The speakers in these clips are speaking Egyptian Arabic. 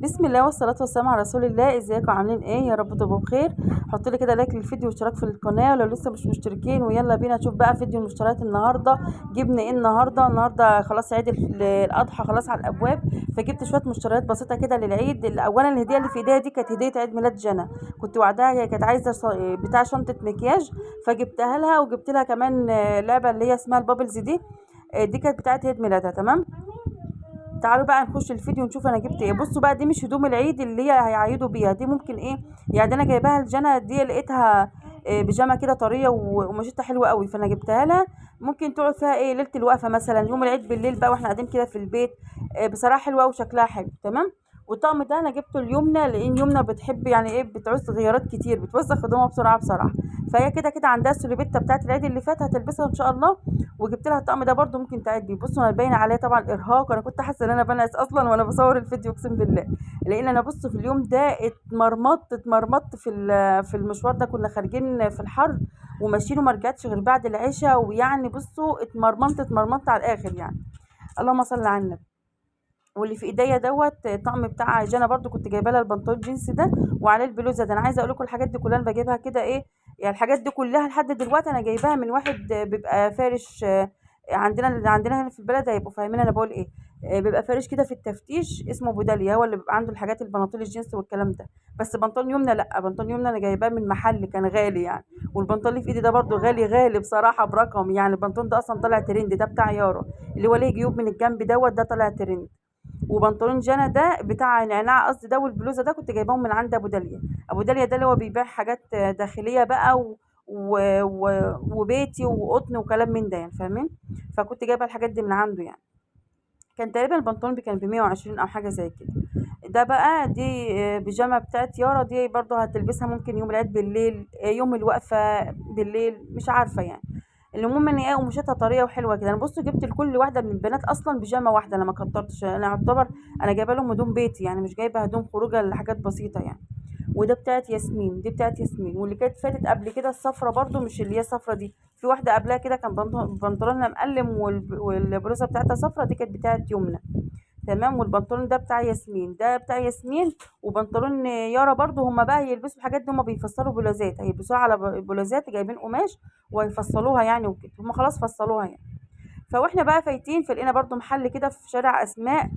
بسم الله والصلاة والسلام على رسول الله. ازيكم عاملين ايه؟ يا رب تبقوا بخير. حطوا لي كده like للفيديو واشتراك في القناة ولو لسه مش مشتركين. ويلا بينا نشوف بقى فيديو المشتريات النهارده. جبنا ايه النهارده؟ النهارده خلاص عيد الاضحى خلاص على الابواب، فجبت شوية مشتريات بسيطة كده للعيد. اولا الهدية اللي في ايديها دي كانت هديه عيد ميلاد جنى، كنت وعدها، هي كانت عايزه بتاع شنطه مكياج فجبتها لها، وجبت لها كمان لعبه اللي هي اسمها ال bubbles دي، دي كانت بتاعه عيد ميلادها. تمام، تعالوا بقى نخش الفيديو ونشوف انا جبت ايه. بصوا بقى، دي مش هدوم العيد اللي هي هيعيدوا بيها، دي ممكن ايه يعني، انا جايباها لجنى دي، لقيتها بيجامه كده طرية وقماشتها حلوة قوي، فانا جبتها لها. ممكن تقعد فيها ايه ليلة الوقفة مثلا، يوم العيد بالليل بقى واحنا قاعدين كده في البيت. بصراحة حلوة وشكلها حلو. تمام. والطقم ده انا جبته ليمنى، لان يمنى بتحب يعني ايه، بتعوز غيارات كتير، بتوسخ هدومها بسرعة بصراحة، فهي كده كده عندها السوليبيتا بتاعت العيد اللي فات هتلبسها ان شاء الله. وجبت لها الطقم ده برده ممكن تعيد بيه. بصوا انا باين عليا طبعا الارهاق، انا كنت حاسه ان انا بنعس اصلا وانا بصور الفيديو اقسم بالله، لان انا بصوا في اليوم ده اتمرمطت في المشوار ده. كنا خارجين في الحر وماشيين وما رجعتش غير بعد العشاء، ويعني بصوا اتمرمطت على الاخر يعني. اللهم صل على النبي. واللي في ايديا دوت طقم بتاع جانا برضو، كنت جايبه لها البنطلون جينز ده وعليه البلوزة ده. انا عايزه اقول لكم الحاجات دي كلها انا بجيبها كده ايه يعني، الحاجات دي كلها لحد دلوقتي انا جايباها من واحد بيبقى فارش عندنا هنا في البلد، هيبقوا فاهمين انا بقول ايه. بيبقى فارش كده في التفتيش، اسمه بوداليا، هو اللي بيبقى عنده الحاجات البناطيل الجينز والكلام ده. بس بنطلون يمنى لا، بنطلون يمنى انا جايباه من محل كان غالي يعني. والبنطلون اللي في ايدي ده برضو غالي غالي بصراحة برقم يعني. البنطلون ده اصلا طالع ترند، ده بتاع يارا اللي هو ليه جيوب من الجنب دوت، ده طالع ترند. وبنطلون جانا ده بتاع نعناع قصدي ده، والبلوزه ده كنت جايباهم من عند ابو داليا. ابو داليا ده اللي هو بيبيع حاجات داخلية بقى و... وبيتي وقطن وكلام من ده يعني، فاهمين؟ فكنت جايبه الحاجات دي من عنده يعني. كان تقريبا البنطلون كان ب 120 او حاجة زي كده. ده بقى دي بيجامه بتاعت يارا، دي برضو هتلبسها ممكن يوم العيد بالليل، يوم الوقفة بالليل، مش عارفه يعني. المهم ان ايه قماشتها طرية وحلوه كده. انا بصوا جبت لكل واحدة من البنات اصلا بيجامه واحدة، انا ما كترتش، انا اعتبر انا جايبه لهم هدوم بيتي يعني، مش جايبه هدوم خروجه لحاجات بسيطة يعني. وده بتاعت ياسمين، دي بتاعت ياسمين. واللي كانت فاتت قبل كده الصفرة برضو، مش اللي هي الصفرة دي، في واحدة قبلها كده كان بنطلونها مقلم والبلوزه بتاعتها صفرة، دي كانت بتاعت يمنى. تمام. والبنطلون ده بتاع ياسمين، ده بتاع ياسمين. وبنطلون يارا برضو، هما بقى هيلبسوا الحاجات دي، هما بيفصلوا بلوزات، هيلبسوها على بلوزات، جايبين قماش وهيفصلوها يعني وكده، هما خلاص فصلوها يعني. فواحنا بقى فايتين فلقينا برضو محل كده في شارع اسماء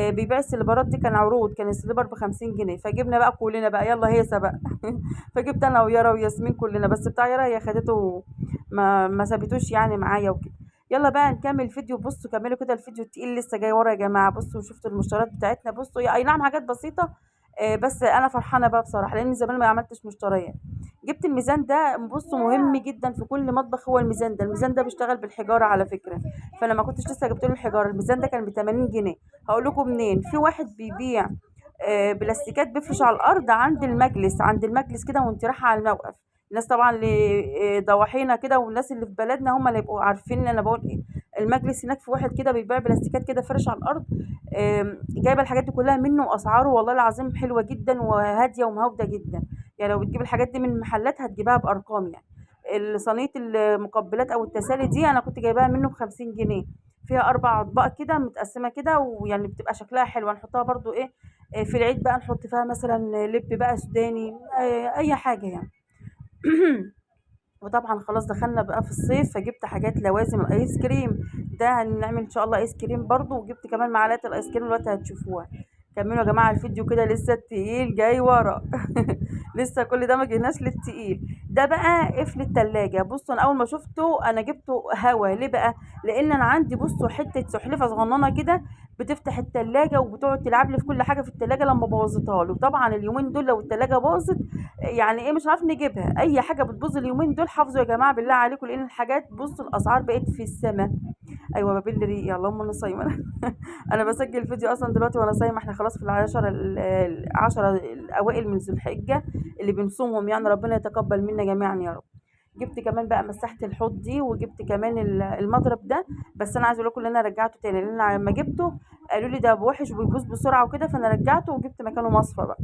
بيبيع السليبرات دي، كان عروض، كان ال slipper ب50 جنيه، فجبنا بقى كلنا بقى يلا هيصه بقى. فجبت انا ويارا وياسمين كلنا، بس بتاع يارا هي خدته ما سابتوش يعني معايا وكده. يلا بقى نكمل الفيديو. بصوا كملوا كده الفيديو التقيل لسه جاي ورا يا جماعة. بصوا شفتوا المشتريات بتاعتنا، بصوا اي نعم حاجات بسيطة، بس انا فرحانة بقى بصراحة، لان زمان ما عملتش مشتريات. جبت الميزان ده، بصوا مهم جدا في كل مطبخ هو الميزان ده. الميزان ده بيشتغل بالحجارة على فكرة، فانا ما كنتش لسه جبت له الحجارة. الميزان ده كان ب 80 جنيه. هقول لكم منين. في واحد بيبيع بلاستيكات بيفرش على الارض عند المجلس، عند المجلس كده وانت رايحة على الموقف. الناس طبعا اللي ضواحينا كده والناس اللي في بلدنا هم اللي يبقوا عارفين انا بقول ايه. المجلس هناك في واحد كده بيبيع بلاستيكات كده فرش على الارض، جايبه الحاجات دي كلها منه، واسعاره والله العظيم حلوة جدا وهاديه ومهوده جدا يعني. لو بتجيب الحاجات دي من المحلات هتجيبها بارقام يعني. صينية المقبلات او التسالي دي انا كنت جايباها منه ب50 جنيه، فيها 4 اطباق كده متقسمه كده، ويعني بتبقى شكلها حلو. نحطها برضو ايه في العيد بقى، نحط فيها مثلا لب بقى سوداني، اي حاجة يعني. وطبعا خلاص دخلنا بقى في الصيف، فجبت حاجات لوازم الايس كريم ده، هنعمل ان شاء الله ايس كريم برضو. وجبت كمان معلقه الايس كريم دلوقتي هتشوفوها. كملوا يا جماعة الفيديو كده، لسه التقيل جاي ورا. لسه كل ده ما جيناش للتقيل. ده بقى قفل التلاجة. بصوا انا اول ما شفته انا جبته هوا. ليه بقى؟ لان انا عندي بصوا حتة سحلفه صغننه كده بتفتح التلاجة وبتقعد تلعب لي في كل حاجة في التلاجة لما بوظتها له. طبعا اليومين دول لو التلاجة باظت يعني ايه مش عارف نجيبها، اي حاجة بتبوظ اليومين دول حافظوا يا جماعة بالله عليكم، لان الحاجات بصوا الاسعار بقت في السماء. ايوه ببل ريقي، اللهم انا صايمه. انا بسجل فيديو اصلا دلوقتي وانا صايمه. احنا خلاص في العشرة الاوائل من ذو الحجة اللي بنصومهم يعني، ربنا يتقبل منا جميعا يا رب. جبت كمان بقى مساحة الحوض دي، وجبت كمان المضرب ده، بس انا عايزه اقول لكم ان انا رجعته تاني، لان لما جبته قالوا لي ده وحش وبيبوظ بسرعة وكده، فانا رجعته وجبت مكانه مصفى بقى.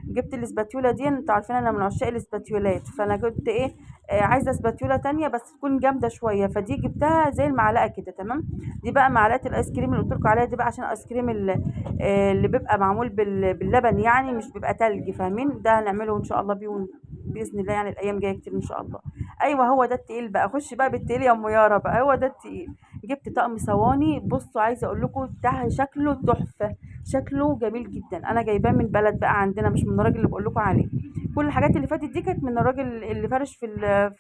جبت جبت الاسباتيولا دي، انتوا عارفين انا من عشاق الاسباتيولات، فانا كنت ايه عايزه اسباتيولا تانية بس تكون جامدة شوية، فدي جبتها زي المعلقة كده. تمام. دي بقى معلقه الايس كريم اللي قلت لكم عليها دي بقى، عشان الايس كريم اللي بيبقى معمول باللبن يعني، مش بيبقى تلج، فاهمين؟ ده هنعمله ان شاء الله بيه باذن الله، يعني الايام جاية كتير ان شاء الله. ايوه هو ده التقيل بقى، خش بقى بالتقيل يا ام يارا بقى، هو ده التقيل. جبت طقم صواني، بصوا عايزه اقول لكم ده شكله تحفة، شكله جميل جدا. انا جايباه من بلد بقى عندنا، مش من الراجل اللي بقول لكم عليه. كل الحاجات اللي فاتت دي كانت من الراجل اللي فرش في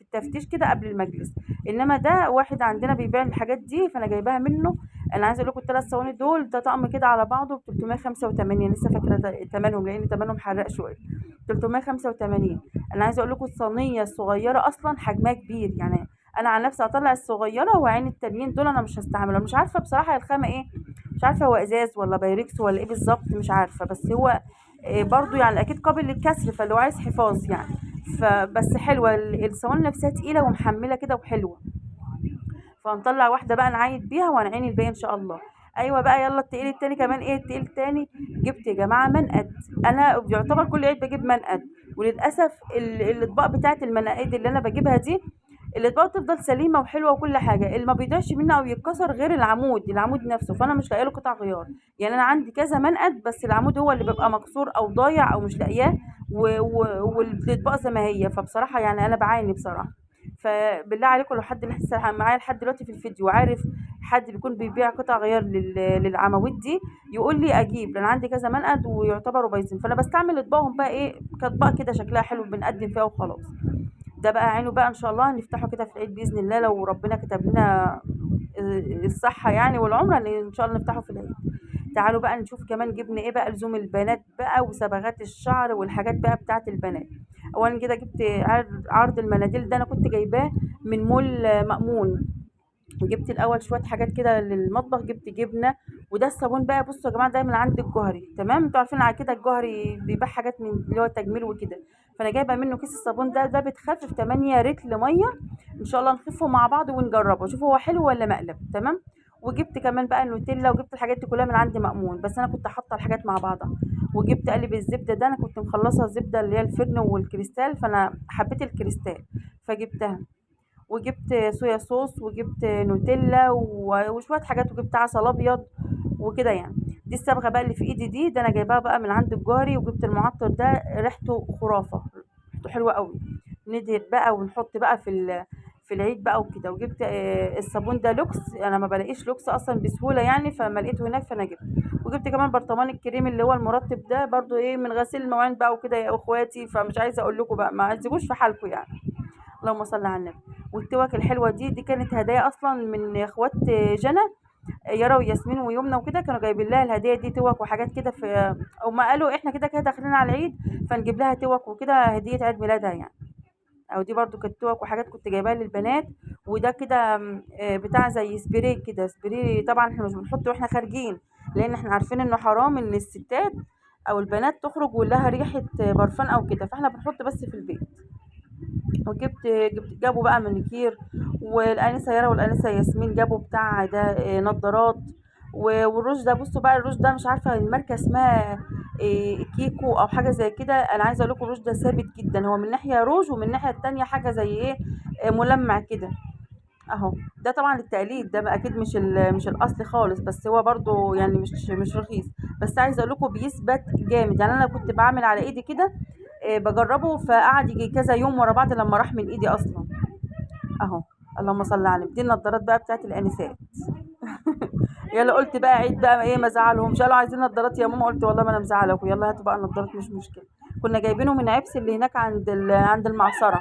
التفتيش كده قبل المجلس، انما ده واحد عندنا بيبيع الحاجات دي، فانا جايباها منه. انا عايزه اقول لكم الثلاث صواني دول ده طقم كده على بعضه ب 385، لسه فاكره ثمنهم لان ثمنهم حرق شوية، 385. انا عايزه اقول لكم الصينية الصغيرة اصلا حجمها كبير، يعني انا عن نفسي هطلع الصغيرة وعين التانيين دول انا مش هستعملهم. مش عارفه بصراحة الخامة ايه، مش عارفه هو ازاز ولا بايركس ولا ايه بالظبط، مش عارفه، بس هو برضو يعني اكيد قابل للكسر، فاللي هو عايز حفاظ يعني. فبس حلوة الصواني نفسها تقيلة ومحمله كده وحلوه. فهنطلع واحدة بقى نعيد بيها وهنعين الباقي ان شاء الله. ايوه بقى، يلا التقيل التاني كمان. ايه التقيل التاني؟ جبت يا جماعة منقد. انا يعتبر كل عيد بجيب منقد، وللاسف الاطباق بتاعه المناقد اللي انا بجيبها دي، الاطباق تفضل سليمة وحلوه وكل حاجة، اللي ما بيضيعش منها او يتكسر غير العمود نفسه، فانا مش لاقيه له قطع غيار. يعني انا عندي كذا منقد، بس العمود هو اللي بيبقى مكسور او ضايع او مش لاقياه، والاطباق زي ما هي. فبصراحة يعني انا بعاني بصراحة. فبالله عليكم لو حد لسه معايا لحد دلوقتي في الفيديو عارف حد بيكون بيبيع قطع غيار للعواميد دي يقول لي اجيب، لان عندي كذا منقد ويعتبروا بايظين، فانا بستعمل اطباقهم بقى ايه كاطباق كده شكلها حلو بنقدم فيها وخلاص. ده بقى عينه بقى ان شاء الله هنفتحه كده في العيد باذن الله، لو ربنا كتب لنا الصحة يعني والعمر ان شاء الله نفتحه في العيد. تعالوا بقى نشوف كمان جبنا ايه بقى لزوم البنات بقى وصبغات الشعر والحاجات بقى بتاعت البنات. اولا كده جبت عرض المناديل ده، انا كنت جايباه من مول مأمون. جبت الاول شوية حاجات كده للمطبخ، جبت جبنه، وده الصابون بقى. بصوا يا جماعة ده من عند الجوهري، تمام؟ انتوا عارفين على كده الجوهري بيبيع حاجات من اللي هو التجميل وكده، فانا جايبه منه كيس الصابون ده، ده بتخفف 8 رتل مية، ان شاء الله نخفه مع بعض ونجربه شوفوا هو حلو ولا مقلب. تمام. وجبت كمان بقى النوتيلا، وجبت الحاجات دي كلها من عند مأمون، بس انا كنت حاطه الحاجات مع بعضها. وجبت قالب الزبدة ده، انا كنت مخلصة الزبدة اللي هي الفرن والكريستال، فانا حبيت الكريستال فجبتها. وجبت صويا صوص، وجبت نوتيلا، وشوية حاجات، وجبت عسل ابيض وكده يعني. دي الصبغه بقى اللي في ايدي دي، ده انا جايباها بقى من عند الجاري. وجبت المعطر ده، ريحته خرافه، ريحته حلوة قوي، ندهن بقى ونحط بقى في العيد بقى وكده. وجبت الصابون ده لوكس، انا ما بلاقيش لوكس اصلا بسهولة يعني، فما لقيته هناك فانا جبت. وجبت كمان برطمان الكريم اللي هو المرطب ده برضو ايه من غسيل المواعين بقى وكده يا اخواتي، فمش عايزه اقول لكم بقى، ما عايزكوش في حالكم يعني. اللهم صل على النبي. والتوك الحلوة دي كانت هدايا اصلا من اخوات جنى، يارا وياسمين ويمنى وكده، كانوا جايبين لها الهدية دي توك وحاجات كده، في هما قالوا احنا كده كده داخلين على العيد فنجيب لها توك وكده هديه عيد ميلادها يعني. او دي برضو كانت توك وحاجات كنت جايباها للبنات. وده كده بتاع زي سبراي كده، سبراي طبعا احنا مش بنحطه واحنا خارجين، لان احنا عارفين انه حرام ان الستات او البنات تخرج ولها ريحه برفان او كده، فاحنا بنحط بس في البيت. وجبت جابوا بقى منيكير، والانسه يارا والانسه ياسمين جابوا بتاع ده نضارات. والروج ده، بصوا بقى الروج ده مش عارفه الماركة اسمها كيكو او حاجة زي كده. انا عايزه اقول لكم الروج ده ثابت جدا، هو من ناحية روج ومن ناحية التانية حاجة زي ايه ملمع كده اهو. ده طبعا التقليد ده اكيد مش الاصلي خالص، بس هو برضو يعني مش رخيص، بس عايزه اقول لكم بيثبت جامد يعني. انا كنت بعمل على ايدي كده بجربه، فقعد يجي كذا يوم ورا بعض لما راح من ايدي اصلا اهو. اللهم صل على النبي. دي النضارات بقى بتاعت الانسات. يلا قلت بقى عيد بقى ايه، ما زعلهمش، قالوا عايزين نضارات يا ماما، قلت والله ما انا مزعلكم، يلا هاتوا بقى النضارات مش مشكلة. كنا جايبينه من عبس اللي هناك عند المعصره.